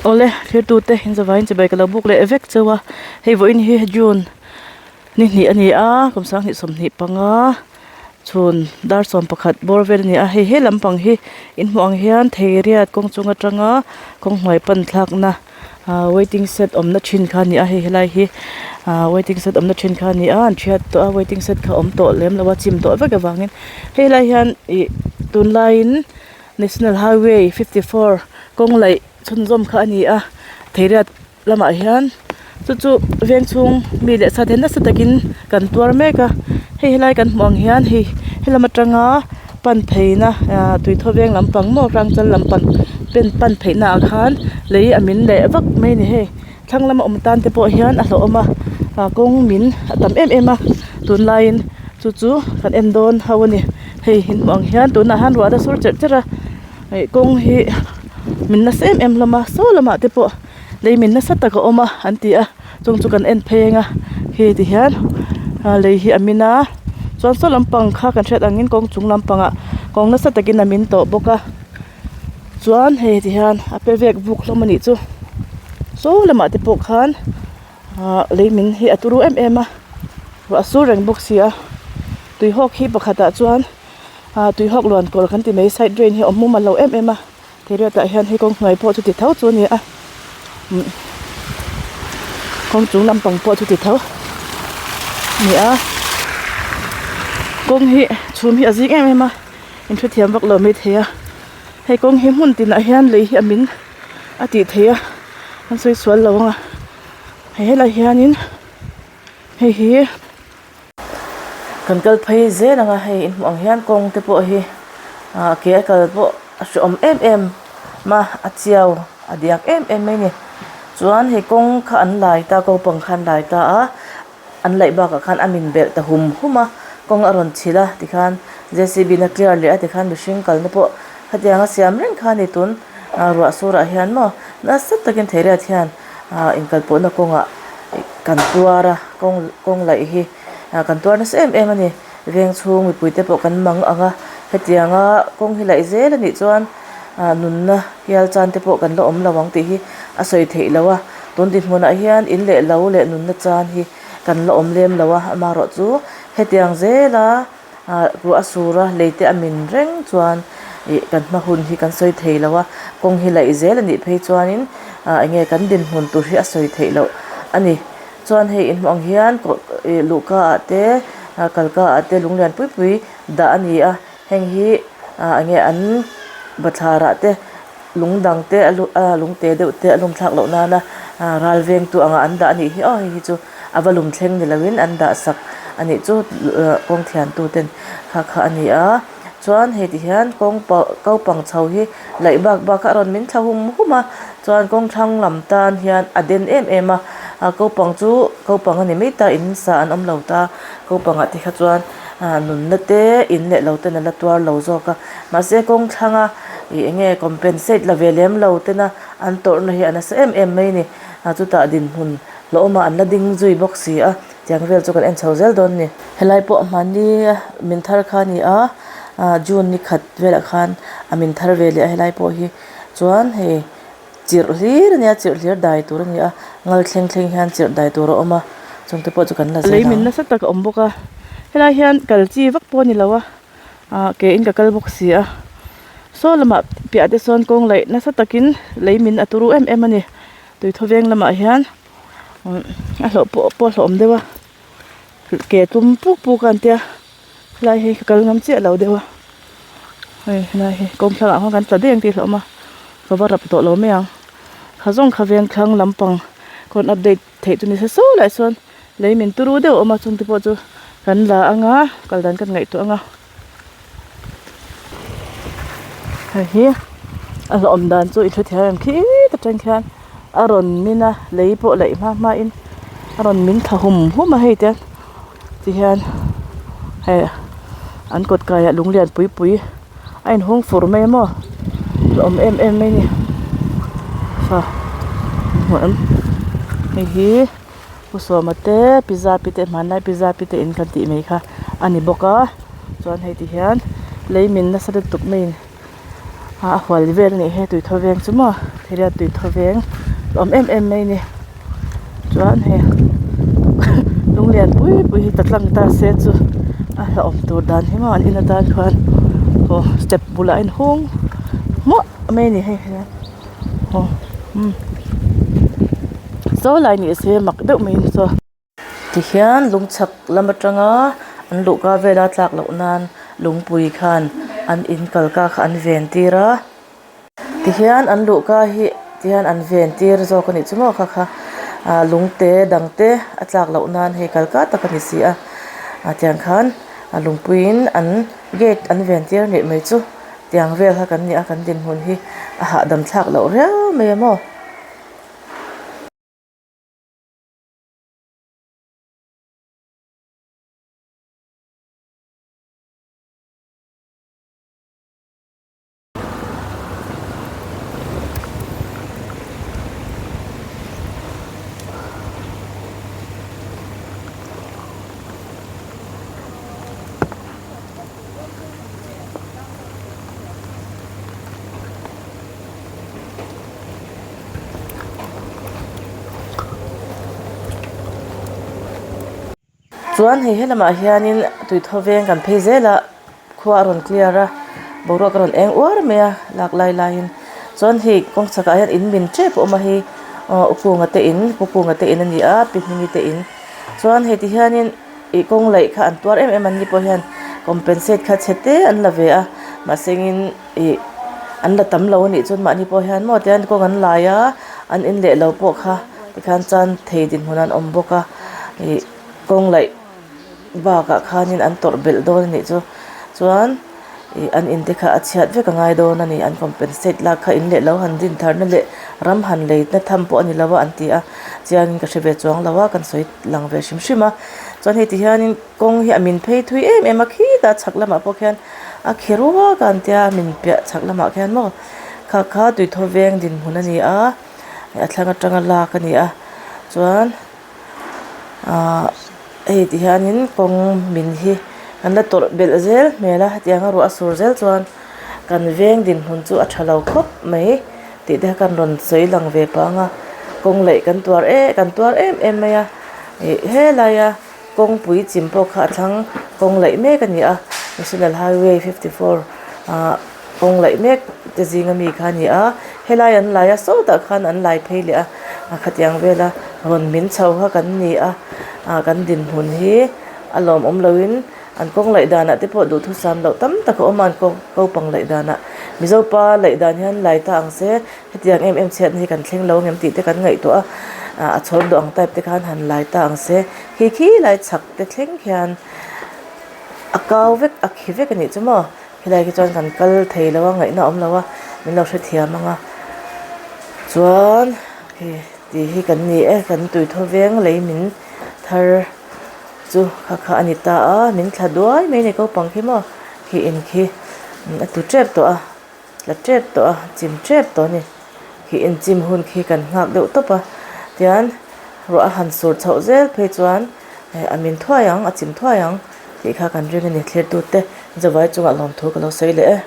Awle thirtute in zavaiin chibai ka lo buk leh vek cheu a hei vawiin hi June ni hnih a ni a kum sanghnih 25 chhun dar 11 bawr vel a ni a hei he lampang hi in hmuh ang hian thei riat kawng chung atanga kawng hnuai pan thlakna ah waiting shed awmna thin kha a ni a hei helai hi ah waiting shed awmna thin kha a ni a an thiat tawh a waiting shed kha a awm tawh lem lo a chim tawh vek avangin hei lai hian ih tunlaiin. National Highway 54 kawng laih chhunzawm kha a ni a Theiriat lamah hian chu chu veng chhung mi leh sa te nasa takin kan tuar mek a hei helai kan hmuh ang hian hei helam atanga pan pheina ah tuithaw veng lampang maw hrangchal lampang pen pan theihna ah khan lei a min leh vak mai a ni hei thlang lama awm tan te pawh hian a hlauhawm a ah kawng min a tam em em a tunlaiin chu chu kan en dawn ho a ni. Hei in hmuh ang hian tunah hian ruah a sur cherh cherh a ih kawng hi min nasa em em hlawm a saw lamah te pawh lei min nasa tak a awm a an ti a chung chu kan en phei ang a khi ti hian ah lei hi a min a chuan saw lampang kha kan hriat angin kawng chung lampangah kawng nasa takin a min tawh bawk a chuan hei ti hian a pe vek vuk hlawm a nih chu saw lamah te pawh khan. Ahh lei min hi a turu em em a ruah a sur reng bawk si a tuihawk hi pakhatah chuan ahh tuihawk luan kawl kan ti mai side drain hi a awm mumal lo em em a thiriat ah hian hei kawng hnuai pawh chuti tho chu a ni a umm kawng chung lampang pawh chuti tho a ni a kawng hi chhum hi a zing em em a inhrethiam vak lo maithei a hei kawng hi hmun tinah hian lei hi a min a tih theih a an sawi sual lo ang a hei helai hianin hei hi kan kal phei zel ang a hei in hmuh ang hian kawng te pawh hi ah ke a kal pawh a hrehawm em em a a chiau a diak em em mai a ni chuan hei kawng kha an lai ta ko pang kha an lai ta a an laih bakah khan a min belh ta hum hum a kawng a rawn chhilh a tikhan J C B in a clear leh a tikhan mihring kalna pawh khatiang a siam reng kha a ni tun ah ruah surah hian maw nasa takin theiriat hian ah inkalpawhna kawngah kan tuar a kawng kawng laih hi ah kan tuar nasa em em a ni veng chhung mipui te pawh kan mang ang a hetianga kawng hi laih zel a nih chuan ah nunna hial chan te pawh kan la awm lo ang tih hi a sawi theih loh a tun dinhmunah hian in leh lo leh nunna chan hi kan la awm lem lo a amaherawh chu hetiang zela ah ruah a sur a lei te a min reng chuan ih kan hma hun hi kan sawi thei lo a kawng hi laih zel a nih phei chuanin ah eng nge kan dinhmun tur hi a sawi theih loh a ni chuan hei inhmuh ang hian ih luhka ah te ah kalka ah te lung lian pui pui dah a ni a heng hi ah eng nge an bathlar ah te lung dang te a ah lung te deuh te a lum thlak loh nana ah ral veng tu anga an dah a nih hi aw hei hi chu a va lum thleng ni loin an dah sak a nih chu kawng thian tu ten kha kha a ni a chuan hei ti hian kawng pah ko pang chho hi laih bak bak kha a rawn min thla hum hum a chuan kawng thlang lam tan hian a den em em a ah ko pang chu ko pang a ni mai ta in sa an awm lo ta ko pangah te kha chuan ah nunna te in leh lo ten a la tuar lo zawk a mahse kawng thlanga ih eng nge compensate la ve lem lo tena an tawrhna hi a nasa em em mai a ni ah chutah dinhmun hlauhawmah an la ding zui bawk si a tiang vel chu kan en chho zel dawn a ni. Helai pawh hmani min thar kha a ni a ah June ni khat velah khan a min thar ve leh a helai pawh hi chuan hei chirh hlir a nia chirh hlir dai tur a ni a ngal thleng thleng hian chirh dai tur a awm a chung te pawh chu kan la zel ang. Lei min nasa tak a awm bawk a helai hian kal chi vak pawh a ni lo a ah ke in ka kal bawk si a saw lamah piah te sawn kawng laih nasa takin lei min a turu em em a ni tui thawveng lamah hian a hlawh pawh pawh a hlawh awm deuh a ke tum puk puk a an tia helai hi ka kal ngam chiah lo deuh a hei helai hi kawng thlangah khan kan tla daih ang tih a hlauhawm a ka va rap tawh lo mai ang kha zawng kha veng thlang lampang khawn update theih chu ni se saw lai sawn lei min turu deuh a awm a chungte pawh chu kan la ang a kal dan kan ngaihtuah ang a hei hi a hlauhawm dan chu i hrethiam em khi ta tang khian a rawn min a lei pawh laih hma hma in a rawn min thla hum hum a hei te ti hian hei an kawt kaiah lung lian pui pui a inhung fur mai a maw hlauhawm em em mai a ni ha hmuh em hei hi. Pu Sawma te pizza pi te hmanlai pizza pi te in kan tih mai kha a ni bawk a chuan hei ti hian lei min nasa lutuk maiin A hual vel a nih hi tuithaw veng chu maw thiriat tuithaw veng a awm em em mai a ni chuan hei lung lian pui pui hi ta tlang ta se chu a hlauhawm tur dan hi maw an in atan khuan aw step bulah a inhung hmuah mai a ni hei hian aw umm saw lai ni se mak deuh mai in saw. Tihian lungchhak lam atanga an luhka vela tlak loh nan lungpui khan an in kalka kha an ven tir a tihian an luhka hi tihian an ven tir zawk a nih chu maw kha kha ah lungte dang te a tlak loh nan hei kalka tak a ni si a ah tiang khan a lungpuiin an gate an ven tir a nih mai chu tiang vel kha kan ni a kan dinhmun hi a hahdam thlak loh riau mai a maw. Chuan hei helamah hianin tuithaw veng kan phei zel a khua a rawn clear a boruak a rawn eng uar mai a lak lai laiin chuan hei kawng chhakah hian in min tep a awm a hei aw u kunga te in pu kunga te in a ni a pi hmingi te in chuan hei ti hianin ih kawng laih kha an tuar em em an ni pawh hian compensate kha chhe te an la ve a mahse engin ih an la tam lo a nih chuan mahni pawh hian maw tihian kawng an lai a an in leh lo pawh kha tikhan chuan thei dinhmun an awm bawk a ih kawng laih bakah khanin an tawrh belh dawn a nih chu chuan ih an in te kha a chhiat vek a ngai dawn a ni an compensate lak kha in leh lo han din thar na leh ram han lei na tham pawh a ni lo a an ti a chiangin ka hre ve chuang lo a kan sawi lang ve hrim hrim a chuan hei ti hianin. Kawng hi a min phei thui em em a khitah chhak lamah pawh khian a khi ruak a an tia a min piah chhak lamah khian maw kha kha tuithaw veng dinhmun a ni a a thlang atanga lak a ni a chuan ahh hei ti hianin kawng min hi an la tawrh belh zel hmel a hetiang a ruah a sur zel chuan kan veng dinhmun chu a tha lo khawp mai tih te kha kan rawn sawi lang ve pang a kawng laih kan tuar em kan tuar em em mai a ih helaia. Kawngpui chim pawh kha a thlang kawng laih mek a ni a national highway 54 ah kawng laih mek te zinga mi kha a ni a helai an lai a sawtah khan an lai phei leh a a khatiang vela rawn min chho kha kan ni a ah kan dinhmun hi a lawmawm loin an kawng laih danah te pawh duhthusam loh tam tak a awm a an kawng naupang laih danah mizo pa laih dan hian lai ta ang se. Hetiang em em chhiatna hi kan thleng lo ngem tih te kan ngaihtuah a, a chhawr duh ang type te khan han lai ta ang se, khi khi lai chhak te thleng khian a kau vek a khi vek a nih chu maw, helai khi chuan kan kal thei lo a ngaihna a awm lo a, min lo hrethiam ang a, chuan khi tih hi kan ni e kan tuithaw veng lei min thar chu kha kha a ni ta a, min thla duai mai a ni naupang khi maw khi in khi a tu tep tawh a. Tla tep tawh a chim tep tawh a ni khi inchim hun khi kan nghak deuh tawp a tian ruah a han sur chhoh zel phei chuan eh a min thuai ang a chim thuai ang tih kha kan ring a ni thlir tute zavai chungah lawmthu ka lo sawi leh e.